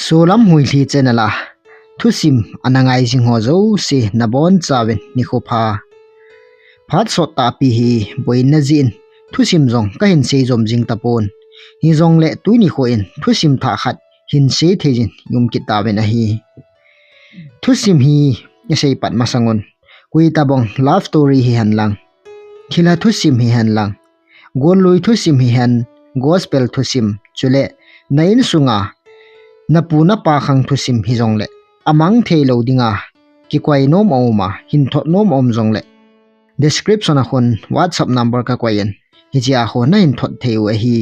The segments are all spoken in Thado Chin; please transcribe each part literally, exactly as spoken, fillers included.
Cholam Huilhi channel a thusim ana ngai jing ho jouse nabonchauvin nikho pha. Phat sot tahpi hi boina jeh in thusim jong kahin sei jom jing tapon. Hijongle tuni nikho in thusim thah khat hin sei thei jin um kit tauvin ahi. Thusim hi isei pat masang un, koi tabang love story hihen lang, thilha thusim hihen lang, gollui thusim hihen, gospel thusim, chule na insunga napu napa khang thusim hijongle, amang thei lou dinga kikoi nom aum a, hin thot nom aum jongle, description a khun WhatsApp number kakoi in, hichea khun nahin thot thei u ahi.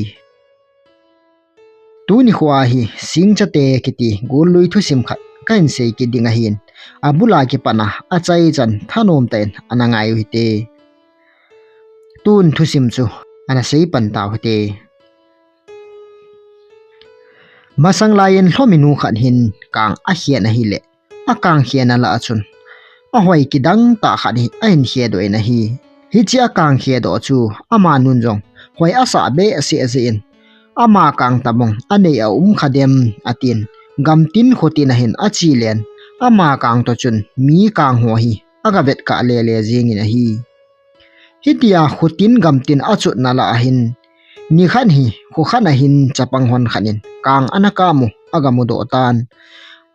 Tuni nikho a hi Singchate kiti gollui thusim khat kahin sei kit ding ahin, abul a kipat a achaichan thanom tah in ana ngai u hite. Tun thusim chu ana sei pan tau hite. Masang laiyin lhominu khat hin kang akhen ahile, akang khen a lah a chun ahoi kidang tah khat hi ahin khedoh in ahi. Hiche akang khedoh chu amanun jong hoi asah behseh jeh in, ama kang tabang anei aum kha dem atin, gamtin khotin a hin ache len, ama kang toh chun mi kang ho hi aga vet kah lele jeng in ahi. Hitia khotin gamtin achotna lah a hin, nikhat hi kho khat a hin chapang hon khat in kang ana kap u aga mudoh tan.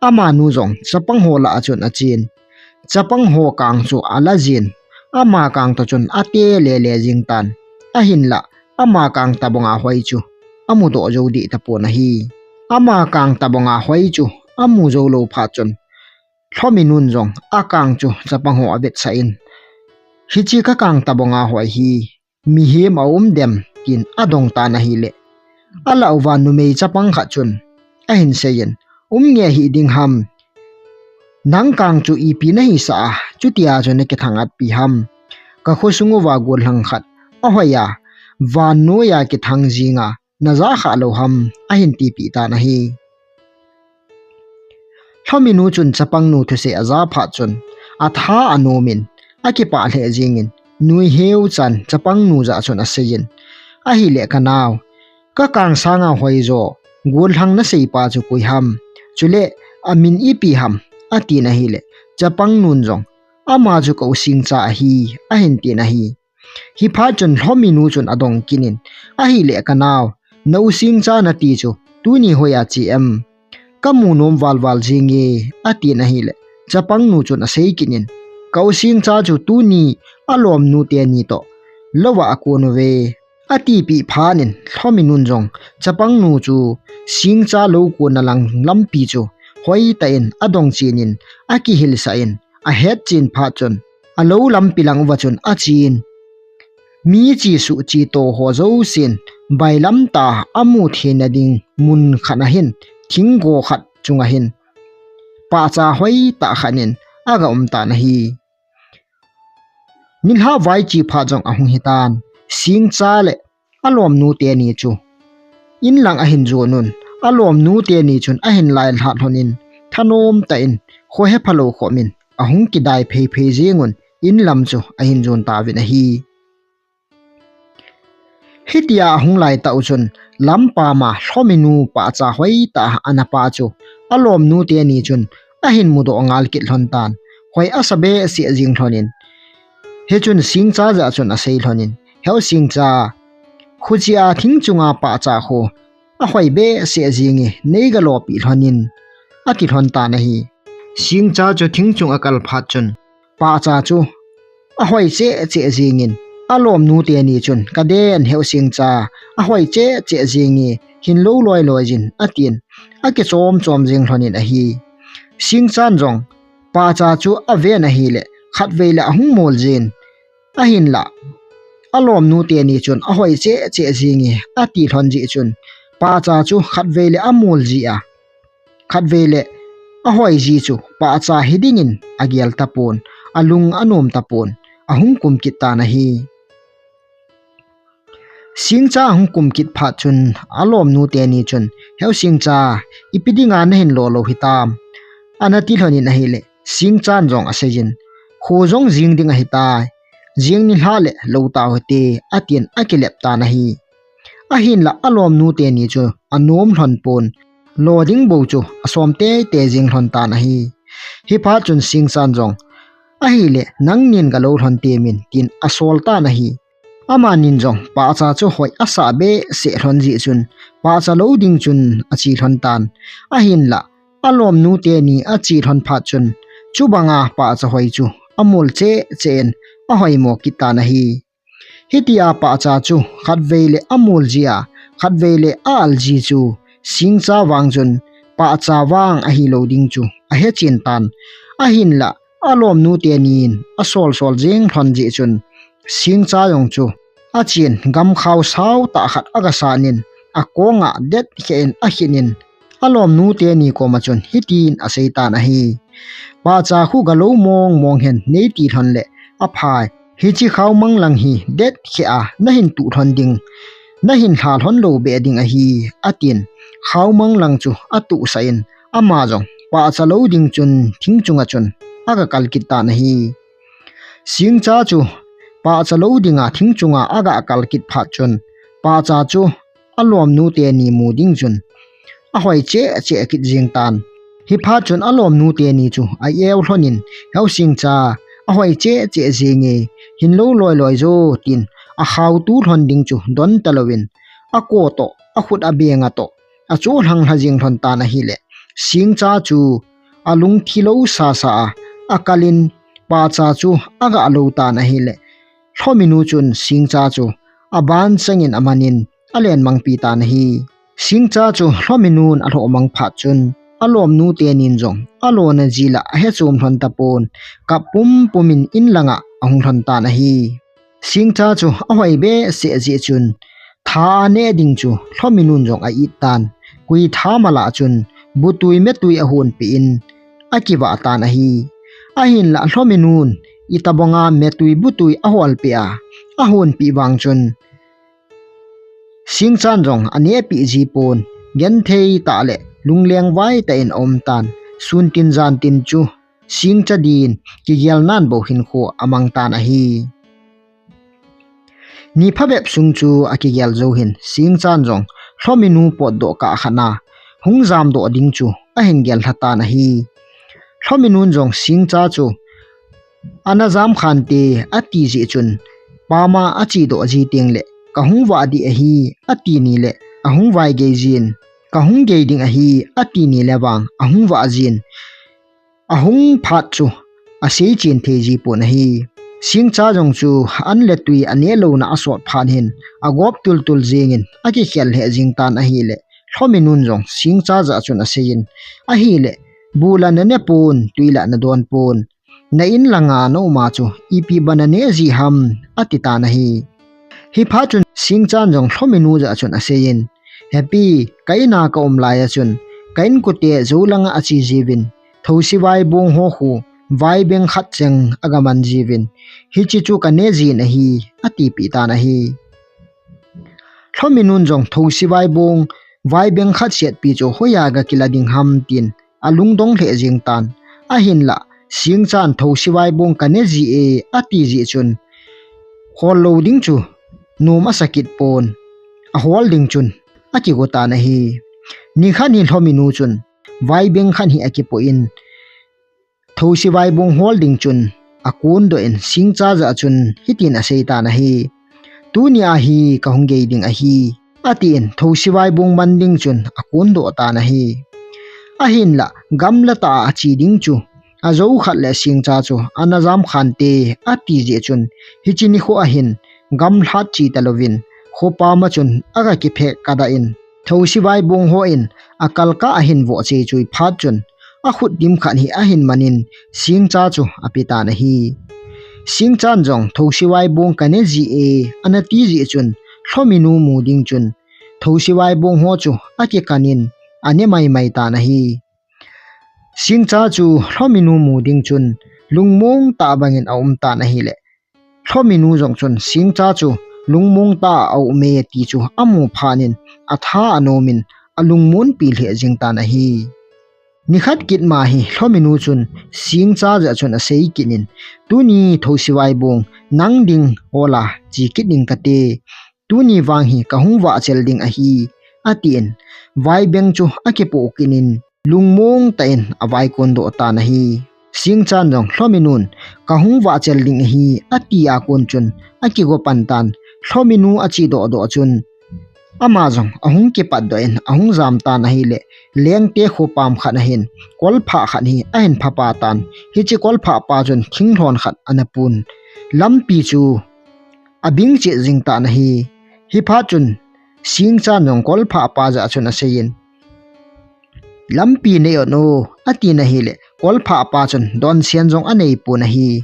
Amanu jong chapang ho lah a chun achen, chapang ho kang chu ala jin, ama kang toh chun ate lele jing tan. Ahinlah ama kang tabang a hoi chu amudoh jou deh tapon ahi. Ama kang tabang a hoi chu amu jou lou phat chun, lhominun jong akang chu chapang ho avetsah in, "Hiche kakang tabang a hoi hi mihem aum dem?" tin adong tan ahile, alah uva numei chapang khat chun ahin seiyin, "Um nge hiding ham? Nang kang chu ipi nahisah a chutia chu nakithang atpi ham? Kakho sung uva gollhang khat ahoi a, vannoiya kithang jinga naja kha lou ham?" ahin tipeh tan ahi. Lhominu chun chapangnu thusei aja phat chun, atha anomin, akipah lheh jengin, nuiheu chan chapangnu jah chun aseiyin, "Ahile kanao, kakang sanga hoijo gollhang naseipa chu koi ham? Chule amin ipi ham?" atin ahile, chapangnun jong, "Ama chu ka u Singcha ahi," ahin tin ahi. Hiphat chun lhominu chun adong kit in, "Ahile kanao, na u Singcha nati chu tuni hoiya che em? Kamu nom valval jenge," atin ahile, chapangnu chun asei kit in, "Ka u Singcha chu tuni alomnu teni toh louva akon uve," atipeh phat in lhominun jong chapangnu chu Singcha lou konna lang lampi chu hoitah in adong chen in, akihilsah in, ahet chen phat chun, alou lampi lang uva chun achen, mi chesuh cheto ho jousen bailam tah a amu theina ding mun khat a hin, thinggo khat chunga hin pahcha hoitah khat in aga um tan ahi. Nilhah vai che phat jong ahung hitan, Singcha le alomnu teni chu inlang ahin jon un, alomnu teni chun ahin lailhah lhonin, thanom tah in, kho hephalou khopin, ahung kidai phei phei jengun, inlam chu ahin jon tauvin ahi. Hitia ahung laitah u chun, lampam a lhominu pahcha hoitah a ana pah chu, alomnu teni chun ahin mudoh ngal kit lhon tan, hoi asa behseh jeng lhonin, hichun Singcha jah chun asei lhonin, "He u Singcha, khuchia thing chunga pahcha khu ahoi behseh jenge, neiga lopeh lhonin," ati lhon tan ahi. Singcha chu thing chung akal phat chun, pahcha chu ahoi cheh cheh jengin, alomnu teni chun, "Kaden he u Singcha, ahoi cheh cheh jenge, hinlou loi loi jin," atin, akichom chom jeng lhonin ahi. Singchan jong pahcha chu aven ahile, khatvei le ahung mol jin, ahinlah alomnu teni chun, "Ahoi cheh cheh jenge," ati lhon jeh chun, pahcha chu khatvei le amol jia, khatvei le ahoi ji chu pahcha hidingin agel tapon, alung anom tapon, ahung kum kit tan ahi. Singcha ahung kum kit phat chun, alomnu teni chun, "He u Singcha, ipi dinga nahin lo lou hitam?" ana ti lhonin ahile, Singchan jong aseijin, "Kho jong jing ding ahitai, jing nilhah le lo tau hite," atin akilep tan ahi. Ahinlah alomnu teni chu anom lhon pon, lo ding bou chu asom teitei jing lhon tan ahi. Hiphat chun Singchan jong, "Ahile, nangnin galo lhon temin," tin asol tan ahi. Amanin jong pahcha chu hoi asah behseh lhon jeh chun, pahcha lo ding chun ache lhon tan. Ahinlah, alomnu teni ache lhon phat chun, chubanga pahcha hoi chu amol cheh cheh in ahoimo kit tan ahi. Hitia pahcha chu khatvei le amol jia, khatvei le a-al ji chu Singcha vang chun pahcha vang ahilo ding chu ahechen tan. Ahinlah, alomnu tenin asol sol jing lhon jeh chun, Singcha jong chu achen gamkhao sao tah khat agasan in, akonga det khe in akhinin, alomnu teni koma chun hitin asei tan ahi. "Pahcha khu galo mong mong hen neiti lhon le aphai. Hiche khaomang lang hi det khe a nahin tuh lhon ding, nahin lha lhon lo beh ding ahi," atin. Khaomang lang chu atuhsah in, ama jong pahcha lo ding chun thing chunga chun aga kal kit tan ahi. Singcha chu pahcha lo dinga thing chunga aga kal kit phat chun, pahcha chu alomnu teni mu ding chun ahoi cheh cheh kit jing tan. Hiphat chun alomnu teni chu a-eu lhonin, "Heo Singcha, ahoi cheh cheh jinge, hinlo loi loi jo," tin akhao tu lhon ding chu don talouvin, ako toh, akhut abeng a toh, acho lhang lha jing lhon tan ahile, Singcha chu alungthim lo sasa a, akalin pahcha chu aga lo tan ahile, Lhominu chun Singcha chu aban changin amanin alen mangpi tan ahi. Singcha chu Lhominun alhoh mang phat chun, alomnu tenin jong alona ji la ahechom lhon tapon, kap pum pumin in langa ahung lhon tan ahi. Singcha chu ahoi behseh jeh chun, tha aneh ding chu Lhominun jong a-it tan. Koi tha mala chun butui metui ahonpeh in akivah tan ahi. Ahinlah Lhominun itobanga metui butui aholpeh a, ahonpeh vang chun, Singchan jong anehpeh ji pon, genthei tah le lungleng vai tah in aum tan. Sun tin jan tin chu Singcha din kigel nan bou hinkho amang tan ahi. Ni phabep sung chu akigel jou hin, Singchan jong Lhominu potdoh kah khat na hung jamdoh ding chu ahin gel lha tan ahi. Lhominun jong Singcha chu ana jam khante ati jeh chun, pama achedoh ji teng le, "Kahung vah ding ahi," ati ni le, ahung vai gei jin, "Kahung gei ding ahi," ati ni le vang ahung vah jin, ahung phat chu asei chen thei ji pon ahi. Singcha jong chu an le tui aneh louna asot phat hin, agop tultul jingin akikhel lheh jing tan ahile, Lhominun jong Singcha jah chun aseiyin, "Ahile, bu la nane pon, tui la nadon pon, na in langa na um a chu ipi bana neh ji ham?" ati tan ahi. Hiphat chun Singchan jong Lhominu jah chun aseiyin, "Hepi, ka in a ka um lai a chun, ka inkote jou langa ache jiuvin, thousi vaibong ho khu vaibeng khat cheng aga man jiuvin, hiche chu ka neh jin ahi," atipeh tan ahi. Lhominun jong thousi vaibong, vaibeng khat setpi chu hoiya ga kila ding ham tin alungdong lheh jing tan. Ahinlah, Singchan thousi vaibong ka neh ji e ati jeh chun, hol lou ding chu nom asa kit pon, ahol ding chun akigo tan ahi. Nikhat hi Lhominu chun vaibeng khat hi akipoh in, thousi vaibong hol ding chun akondoh in, Singcha jah chun hitin asei tan ahi, "Tuni a hi kahung gei ding ahi," atin, thousi vaibong man ding chun akondoh tan ahi. Ahinlah, gamla tah a ache ding chu ajou khat le Singcha chu ana jam khante ati jeh chun, hiche nikho ahin gamlhat che talouvin, khopa ma chun aga kiphek kadah in, thousi vaibong hon akal kah ahin voh chei chui phat chun, akhut dim khat hi ahin manin, Singcha chu ape tan ahi. Singchan jong thousi vaibong ka neh ji e, ana ti jeh chun, Lhominu mu ding chun, thousi vaibong ho chu akikan in, aneh mai mai tan ahi. Singcha chu Lhominu mu ding chun, lungmong tah bangin aum tan ahile, Lhominu jong chun Singcha chu lungmong tah a aume ti chu amu phat in, atha anom in, alungmonpi lheh jing tan ahi. Nikhat kit ma hi Lhominu chun Singcha jah chun asei kit in, "Tuni thousi vaibong nang ding hola che kit ding kate. Tuni vang hi kahung vah chel ding ahi," atin, vaibeng chu akipoh kit in, lungmong tah in avaikon doh tan ahi. Singchan jong Lhominun, "Kahung vahchel ding ahi," ati a kon chun akigo pan tan, Lhominu ache doh doh chun, ama jong ahung kipat doh in ahung jam tan ahileh, Lengte kho pam khat ahin, kolphah khat hi ahin phapa tan. Hiche kolphah pa chun thinglhon khat ana pun, lampi chu abing cheh jing tan ahi. Hiphat chun Singchan jong kolphah pa jah chun aseiyin, "Lampi nei on o," atin ahileh, kolphah pa chun donsen jong anei pon ahi.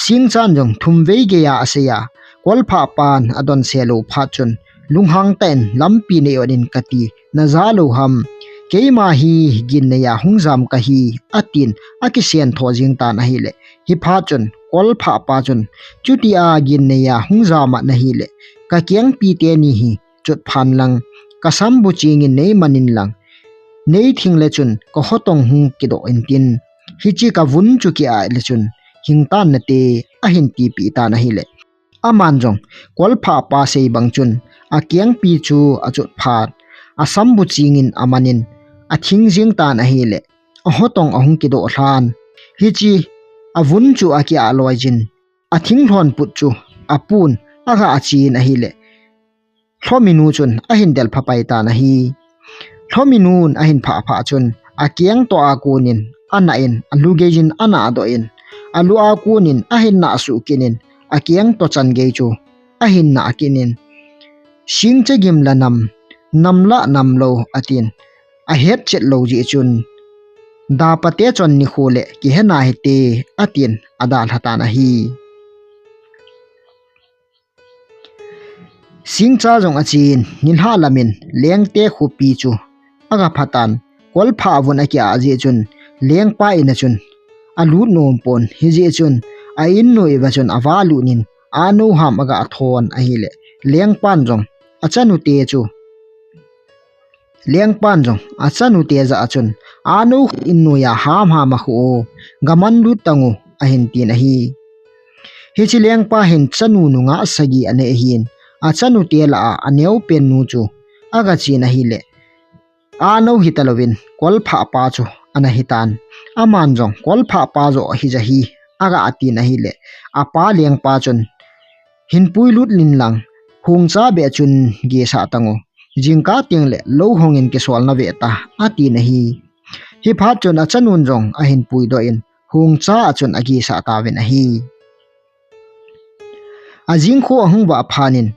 Singchan jong thum vei geiya aseiya, kolphah pan adonse lou phat chun, lunghang tah in, "Lampi nei on in kati, naja lou ham? Keima hi gin neiya hung jam kahi," atin akisen tho jing tan ahileh, hiphat chun kolphah pa chun, "Chutia gin neiya hung jam a nahileh, kakengpi teni hi chot phan lang, kasambu chingin neiman in lang, neithing lechun kahotong hung kidoh intin, hiche kavun chu kia lechun hing tan nate," ahin tipeh tan ahileh, aman jong kolphah pa sei bang chun akengpi chu achot phat, asambu chingin amanin athing jing tan ahileh, ahotong ahung kidoh lhan. Hiche avun chu akia loijin, athinglhon put chu apun, aga achen ahileh, Lhominu chun ahin delpha pai tan ahi. Lhominun ahin phah phah chun, akeng toh a konin anah in, alhu geiyin anah doh in, alhu a konin ahin nah suh kit in, akeng toh chan gei chu ahin nah kit in, "Singcha gim la nam, nam la nam lou," atin, ahet chet lou jeh chun, "Dapate chon nikho leh kihe nahite," atin adalha tan ahi. Singcha jong achen, nilhah lamin Lengte khopi chu aga pha tan, kolphah vun akia jeh chun, Lengpa in a chun alut nom pon, hijeh chun a in noiya chun ava lut in, ano ham aga thon ahileh, Lengpan jong achanute chu Lengpan jong achanute jah a chun, "Ano in noiya ham ham akhu o, gaman lut tang o," ahin tin ahi. Hiche Lengpa hin chanu nungah sagi anei ahin, achanute lah a aneopen nu chu aga chen ahileh, ano hita louvin kolphah pa chu ana hitan. Aman jong kolphah pa joh hija hi aga atin ahileh, apa Lengpa chun, "Hin puilut in lang, hungcha beh chun gesah tang o. Jingkah teng leh lou hongin kisol nave ta," atin ahi. Hiphat chun achanun jong ahin puidoh in, hungcha a chun agesah tauvin ahi. Ajing kho ahung vah phat in,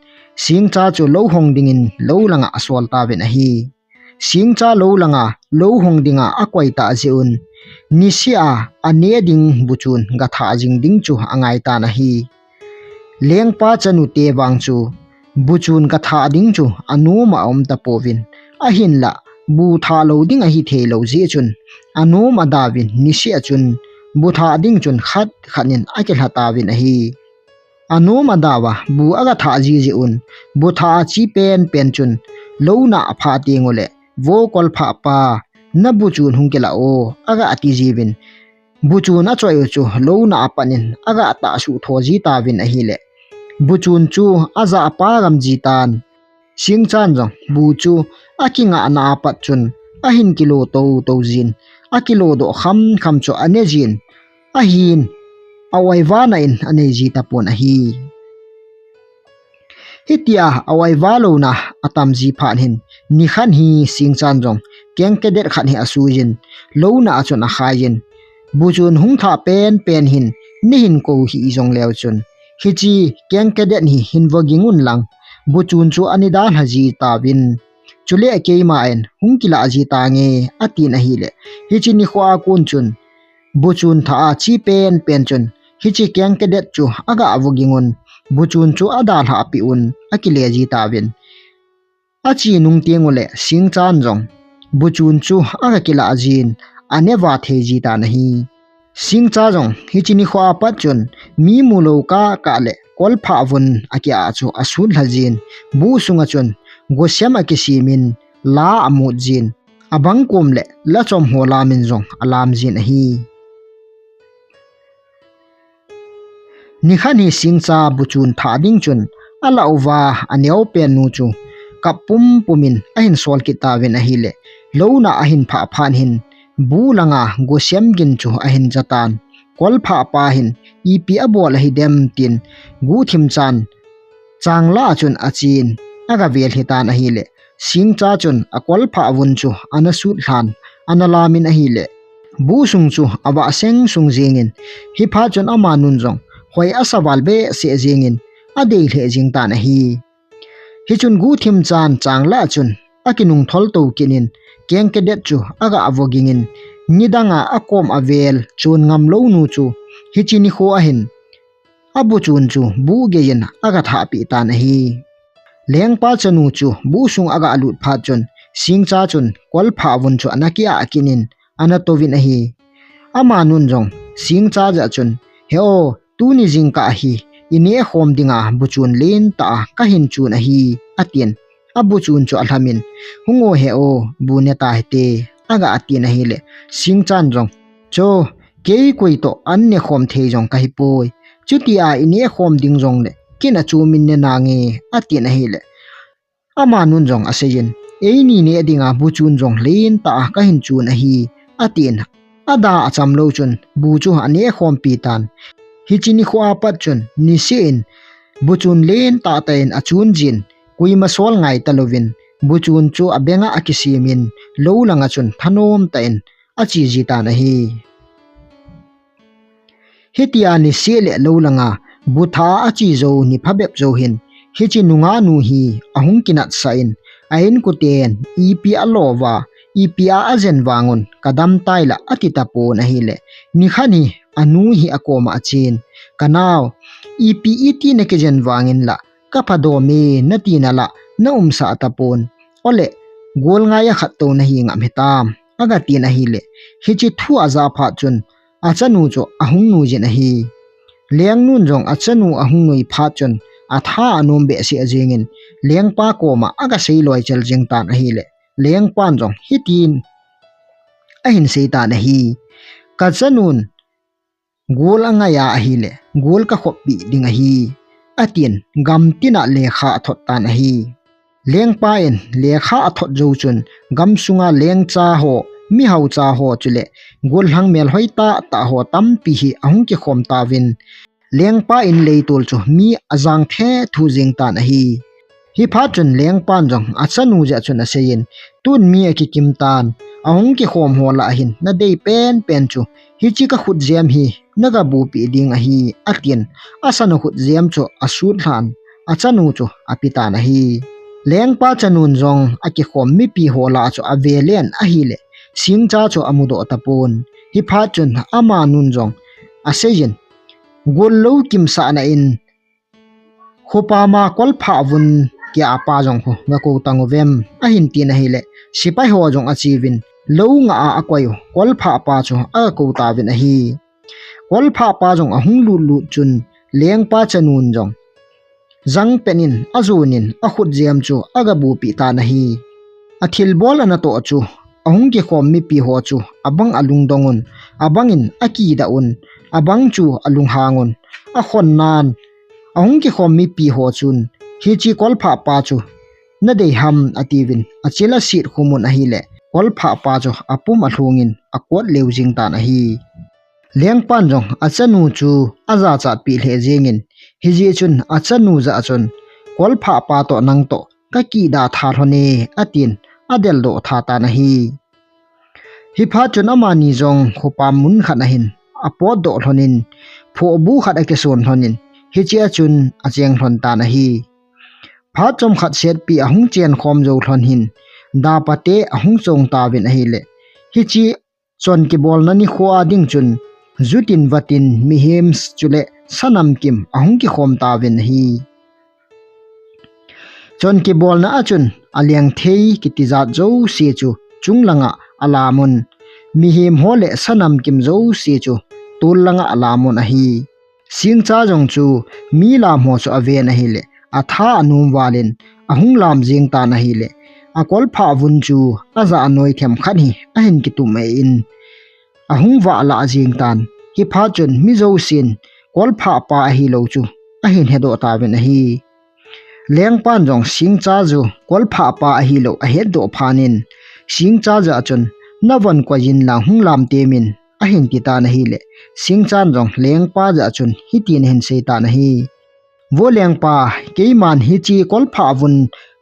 Singcha chu lou hong dingin lou langa asol tauvin ahi. Singcha lou langa lou hong dinga akoi tah jeh un, niseh a ane ding buchun gathah jing ding chu angai tan ahi. Lengpa chanute vang chu buchun gathah ding chu anom a aum tapouvin, ahinlah bu thah lou ding ahi thei lou jeh chun, anom adauvin, niseh a chun bu thah ding chun khat khat in akilha tauvin ahi. Anom adauva bu aga thah jiji un, bu thah a che penpen chun, "Lou nah aphah teng uleh, 'Vo kolphah pa, nabuchun hung kilah o,' aga ati jiuvin, buchun achoi u chu lou nah apat in aga tahsuh tho ji tauvin ahileh, buchun chu ajah a pa gam ji tan." Singchan jong bu chu akingah nah apat chun ahin kilo toto jin, akilo doh khamkham chu ane jin, ahin a-oi vah nah in anei ji tapon ahi. Hitia a-oi vah louna atam ji phat hin, nikhat hi Singchan jong kengkedet khat hi asui jin, lou nah a chun akhai jin, buchun hung thah penpen hin, nei hin kou hih jong leu chun, hiche kengkedet hi hin vo ging un lang, buchun chu anei dalha ji tauvin, chuleh keima in hung kilah ji tange, atin ahileh, hiche nikho a kon chun, buchun thah a che penpen chun, hiche kengkedet chu aga vo ging un, buchun chu adalhah peh un, akile ji tauvin. Ache nung teng uleh Singchan jong buchun chu aga kilah jin, ane vah thei ji tan ahi. Singcha jong hiche nikho a pat chun mi mu lou kah kah leh kolphah vun akia chu asut lha jin, bu sunga chun gosem akisem in la amut jin, abang kom leh la chom ho lam in jong alam jin ahi. Nikhat hi Singcha buchun thah ding chun alah uva aneopen nu chu kap pumpum in ahin sol kit tauvin ahile, louna ahin phah phat hin, bu langa gosem gin chu ahin ja tan. Kolphah pa hin ipi abol ahi dem tin, guhthim chan changla chun achen, aga vel hitan ahile, Singcha chun akolphah vun chu ana sut lhan, ana lamin ahile, bu sung chu avah seng sung jingin, hiphat chun amanun jong hoi asa val behseh jingin, adei lheh jing tan ahi. Hichun guhthim chan changla chun akinung thol to kit in, kengkedet chu aga vo gingin, nidanga akom avel chun ngam lounu chu hiche nikho ahin, abu chun chu bu geiyin aga thahpeh tan ahi. Lengpa chanu chu bu sung aga lut phat chun, Singcha chun kolphah vun chu ana kia kit in, ana touvin ahi. Amanun jong Singcha jah chun, "He o, tuni jingkah hi ineh khom dinga bu chun lentah a kahin chun ahi," atin. Abu chun chu alhamin, "Hung o he o, bu ne tahite," aga atin ahile, Singchan jong, "Cho, kei koi toh an ne khom thei jong kahi poi. Chutia ineh khom ding jongle kin a chu min ne nange," atin ahile, amanun jong aseiyin, "Eini neh dinga bu chun jong lentah a kahin chun ahi," atin. Ada acham lou chun bu chu aneh khompi tan. Hiche nikho apat chun niseh in bu chun lentah tah in achun jin, koima sol ngai talouvin, bu chun chu abenga akisimin, lou langa chun thanom tah in ache ji tan ahi. Hitia niseh le lou langa bu thah a ache jou ni phabep jou hin, hiche nungah nu hi ahung kinatsah in, a inkoten ipi alo uva, ipi a ajen vangun kadam tai la ati tapon ahile, nikhat hi anu hi akoma achen, "Kanao, ipi iti nakijen vangin la kaphadom e nati nala naumsah tapon. Ole, golngai a khat tou nahi ngam hitam," aga tin ahile, hiche thu aja phat chun achanu chu ahung nuijin ahi. Lengnun jong achanu ahung nui phat chun atha anom behseh jingin, lengpa koma aga sei loi chel jing tan ahile, lengpan jong hitin ahin sei tan ahi, "Kachanun gol angai a ahile, gol kakhoppi ding ahi," atin, gamtina lekha athot tan ahi. Lengpa in lekha athot jou chun, gamsunga lengcha ho, mihaucha ho chule gollhang melhoi tahtah ho tampi hi ahung kikhom tauvin, lengpa in leitol chu mi ajang thethu jing tan ahi. Hiphat chun lengpan jong achanu jeh chun aseiyin, "Tun mi akikim tan, ahung kikhom ho lah hin nadei penpen chu, hiche kakhut jem hi naga bupi ding ahi," atin, asanu khut jem chu asut lhan, achanu chu ape tan ahi. Lengpa chanun jong akikhom mipi ho lah chu avelen ahile, Singcha chu amudoh tapon. Hiphat chun amanun jong aseiyin, "Gol lou kimsahna in, khopama kolphah vun kia apa jong khu gakou tang uvem?" ahin tin ahile, sepai ho jong acheuvin, "Lou ngah a akoi u kolphah pa chu agakou tauvin ahi." Kolphah pa jong ahung lut lut chun, lengpa chanun jong jangpen in ajonin akhut jem chu aga bupi tan ahi. Athilbol anatoh chu ahung kikhom mipi ho chu abang alungdong un, abangin akidah un, abang chu alunghang un, akhonnan ahung kikhom mipi ho chun, "Hiche kolphah pa chu nadei ham?" atiuvin, achil asit khum un ahile, kolphah pa chu apum alhungin akot leu jing tan ahi. Lengpan jong achanu chu ajachatpi lheh jingin, hijeh chun achanu jah chun, "Kolphah pa toh nang toh kakihdah tha lhon e," atin, adeldoh tha tan ahi. Hiphat chun amani jong khopam mun khat ahin apotdoh lhonin, phohbu khat akison lhonin, hichea chun acheng lhon tan ahi. Phat chomkhat setpi ahung chen khom jou lhon hin, dapate ahung chong tauvin ahile, hiche chonkibolna nikho a ding chun, jutin vatin mihem chule sanamkim ahung kikhom tauvin ahi. Chonkibolna a chun alengthei kiti jat jouse chu chunglanga alamun, mihem ho le sanamkim jouse chu tollanga alamun ahi. Singcha jong chu mi lam ho chu aven ahile, atha anom valin ahung lam jing tan ahile, akolphah vun chu ajah noi themkhat hi ahin kitum e in, ahung vah lah jing tan. Hiphat chun mi jousen kolphah pa ahilou chu ahin hedoh tauvin ahi. Lengpan jong Singcha chu kolphah pa ahilou ahetdoh phat in, Singcha jah a chun, "Navon koi in lang hung lam temin," ahin ti tan ahile, Singchan jong lengpa jah a chun hitin ahin sei tan ahi. "Vo lengpa, keiman hiche kolphah vun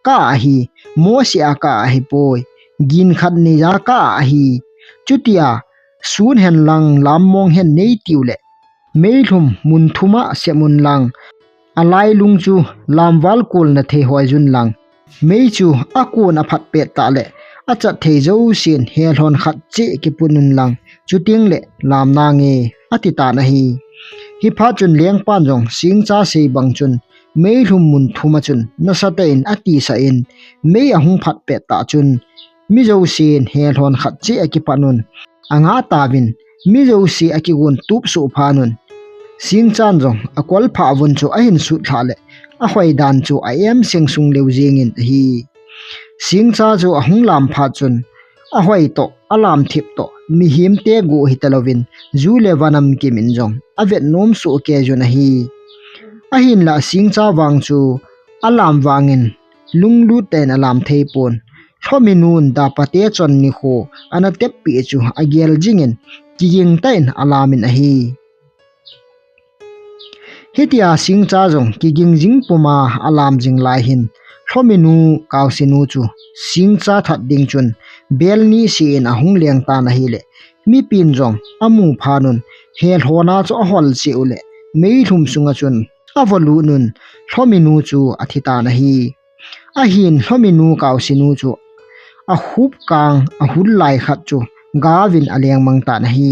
kah ahi, mohseh a kah ahipoi. Gin khat nei a kah ahi. Chutia sun hen lang lam mong hen nei tiu le, meilhum mun thum a sem un lang, alailung chu lamval kol na thei hoi jun lang. Mei chu akon aphat pet tah le, achat thei jousen helhon khat cheh kipun un lang, chuteng le lam nange," ati tan ahi. Hiphat chun lengpan jong Singcha sei bang chun, meilhum mun thum a chun nasatah in atisah in, mei ahung phat pet tah chun, mi jousen helhon khat cheh akipan un, angah tauvin, mi jouse akigon tup soh phat un, Singchan jong akolphah vun chu ahin sutlhah le, ahoi dan chu a-em seng sung leu jengin ahi. Singcha chu ahung lam phat chun, ahoi toh, alam thip toh, mihemte guh hita louvin, ju le vanam kimin jong avet nom soh kei jun ahi. Ahinlah Singcha vang chu alam vangin lunglut tah in alam thei pon. Lhominun Dapate chon nikho ana teppi chu agel jingin, kiging tah in alamin ahi. Hitia Singcha jong kiging jing puma alam jing lai hin, Lhominu Kaosinu chu Singcha that ding chun bel ni se in ahung leng tan ahile, mipin jong amu phat un, helhon a chu ahol cheh u le, meilhum sunga chun avolut un, Lhominu chu athi tan ahi. Ahin Lhominu Kaosinu chu akhup kang ahul lai khat chu gaovin aleng mang tan ahi.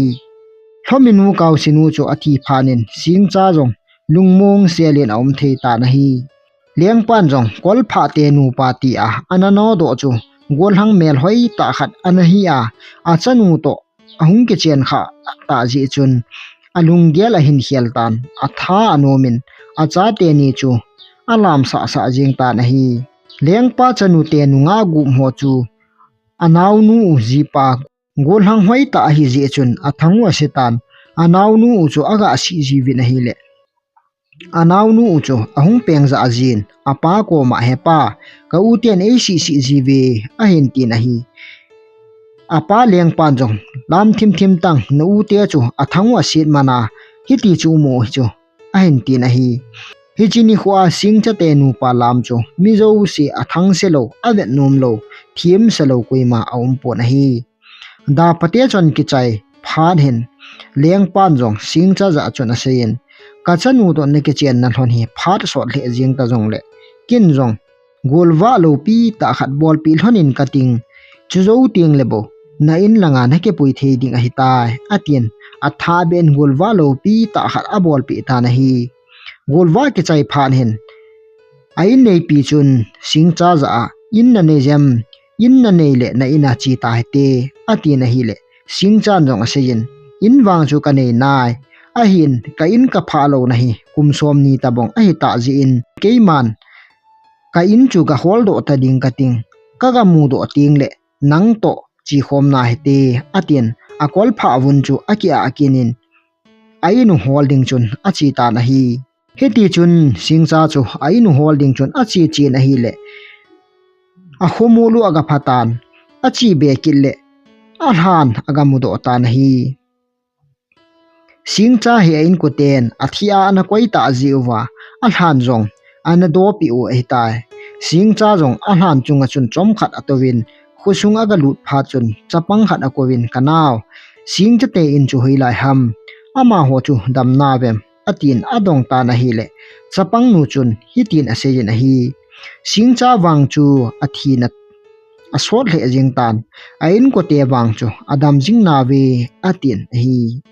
Lhominu Kaosinu chu athi phat in Singcha jong lungmong selin aum thei tan ahi. Lengpan jong kolphah te nupa tia ana nodoh chu, golhang melhoi tah khat ana hi a, achanu toh ahung kichen kha tah jeh chun, alunggel ahin khel tan, atha anomin, achate ni chu alam sahsah jing tan ahi. Lengpa chanu te nungah gup ho chu, anaonu u jipa golhang hoi tah ahi jeh chun, athang u ase tan, anaonu u chu aga sih jiuvin ahile, anaonu u chu ahung peng jah jin, apa koma, "He pa, ka u ten eisih sih jiuve," ahin tin ahi. Apa Lengpan jong, "Lam thimthim tang, na u te chu athang u aset mana, hiti chu um u hi chu," ahin tin ahi. Hiche nikho a Singcha te nupa lam chu mi jouse athang se lou, avet nom lou, thim se lou koima aum pon ahi. Dapate chon kichai phat hin, Lengpan jong Singcha jah a chun aseiyin, "Ka chanu toh na kichenna lhon hi phat sot lheh jeng ta jongle, ken jong golvah loupi tah khat bolpeh lhon in kating, chujou teng le bou na in langa na kipui thei ding ahitai," atin, atha beh in golvah loupi tah khat abolpeh tan ahi. Golvah kichai phat hin, a in neipi chun Singcha jah a, "In na nei jem, in na nei le na in a che ta hite," atin ahile, Singchan jong aseiyin, "In vang chu ka nei nai, ahin ka in ka phah louna hi kum som ni tabang ahi tah jeh in, keiman ka in chu ka holdoh ta ding kating, ka ga mudoh teng le nang toh che khom na hite," atin, akolphah vun chu aki ah kinin, a in u hol ding chun ache tan ahi. Hiti chun Singcha chu a in u hol ding chun ache chen ahile, akhomol u aga pha tan, ache be kit le, alhan aga mudoh tan ahi. Singcha hi a inkoten athi a ana koi tah jeh uva, alhan jong ana dopeh u ahitai. Singcha jong alhan chunga chun chomkhat atouvin, khosung aga lut phat chun chapang khat akouvin, "Ka nao, Singcha te in chu hoilai ham? Amaho chu dam nauvem?" atin adong tan ahile, chapang nu chun hitin aseiyin ahi. Singcha vang chu athina asot lheh jeng tan, a inkote vang chu adam jing nauve, atin ahi.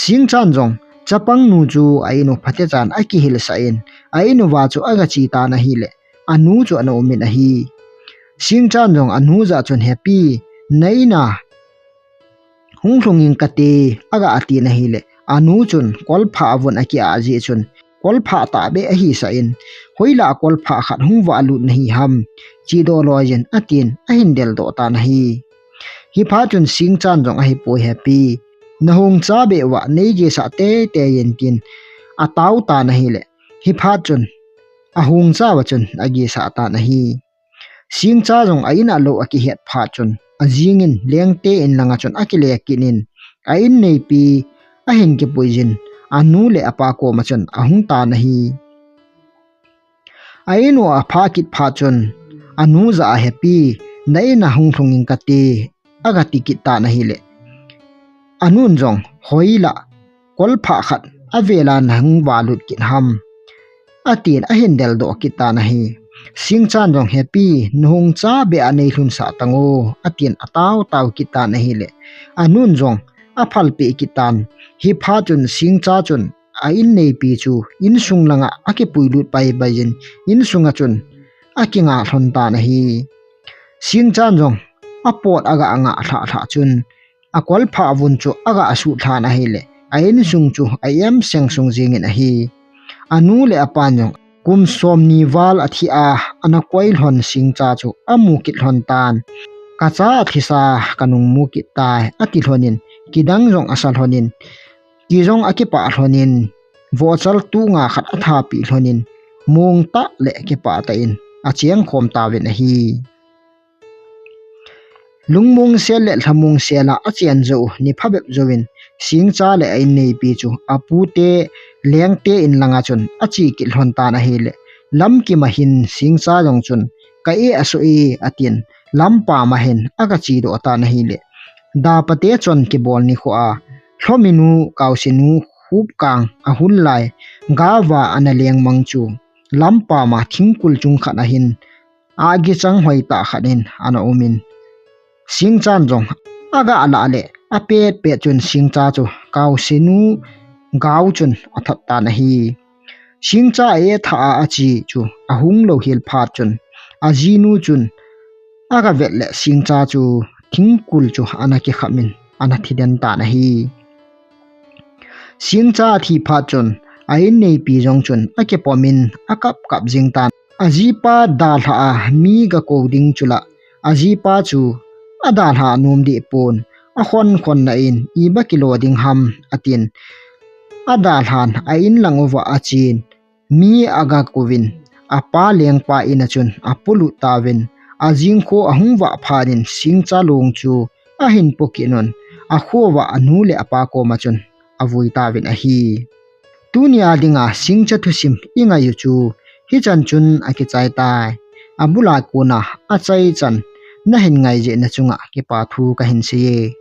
Singchan jong chapang nu chu a in u phatechan akihilsah in, a in uva chu aga che tan ahile, anu chu ana umin ahi. Singchan jong anu jah chun, "He pi, na in a hung lhung ing kate," aga atin ahile, anu chun kolphah avun aki ah jeh chun, kolphah tahbeh ahisah in, "Hoilah kolphah khat hung vahlut nahi ham, chedoh loiyin," atin ahin deldoh tan ahi. Hiphat chun Singchan jong, "Ahipoi he pi, nahung chabeh uva neigesah teitei in," tin atao tan ahile, hiphat chun ahung chauva chun agisah tan ahi. Singcha jong a in a lou akihet phat chun, ajingin Lengte in langa chun akile kit in, a in neipi ahin kipuijin, anu le apa koma chun ahung tan ahi. A in u aphah kit phat chun, anu jah a, "Hepi, na in a hung lhung ing kate," agati kit tan ahile, anun jong, "Hoilah, kolphah khat avela nahung valut kit ham," atin ahin deldoh kit tan ahi. Singchan jong, "Hepi, nahung cha beh a neilhun sah tan o," atin atao tao kit tan ahile, anun jong aphalpeh kit tan. Hiphat chun Singcha chun a in neipi chu insung langa akipuilut paipai jin, insunga chun akingah lhon tan ahi. Singchan jong apot aga ngah lhah lhah chun, akolphah vun chu aga suh lhan ahile, a insung chu a-em sengsung jingin ahi. Anu le apan jong kum somni val athi a, ana koi lhon Singcha chu amu kit lhon tan. "Kacha athisa kanung mu kit tai," ati lhonin, kidang jong asa lhonin, ki jong akipah lhonin, vohchal tunga khat athapi lhonin, mong tah le kipah tah in acheng khom tauvin ahi. Lungmong sel le lhamong sel a achen jou ni phabep jouvin, Singcha le a in neipi chu apute Lengte in langa chun ache kit lhon tan ahile, lamkim a hin Singcha jong chun, "Ka eh asoh e," atin, lampam a hin aga chedoh tan ahile, dapate chon kibol nikho a, Lhominu, Kaosinu, Khupkang ahul lai, gava ana lengmang chu, lampam a thingkul chung khat a hin, agichang hoitah khat in ana umin, Singchan jong aga lah le, apet pet chun Singcha chu Kaosinu gao chun athat tan ahi. Singcha a-eh thah a ache chu ahung lou hel phat chun, ajinu chun aga vet le Singcha chu thingkul chu ana kikham in ana thi den tan ahi. Singcha athi phat chun, a in neipi jong chun akipom in akap kap jing tan. Ajipa dalha a mi gakou ding chu la, ajipa chu adalha nom deh pon, akhon khon na in, "Iba kilo ding ham," atin. Adalhan a in lang uva achen, mi aga kouvin, apa Lengpa in a chun apolut tauvin, ajing kho ahung vah phat in Singcha long chu ahin po kit un, akho uva anu le apa koma chun avui tauvin ahi. Tunia dinga Singcha thusim i ngai u chu hichan chun akichai tai. Abula kona achaichan nahin ngai jeh na chunga kipa thu kahin seiye.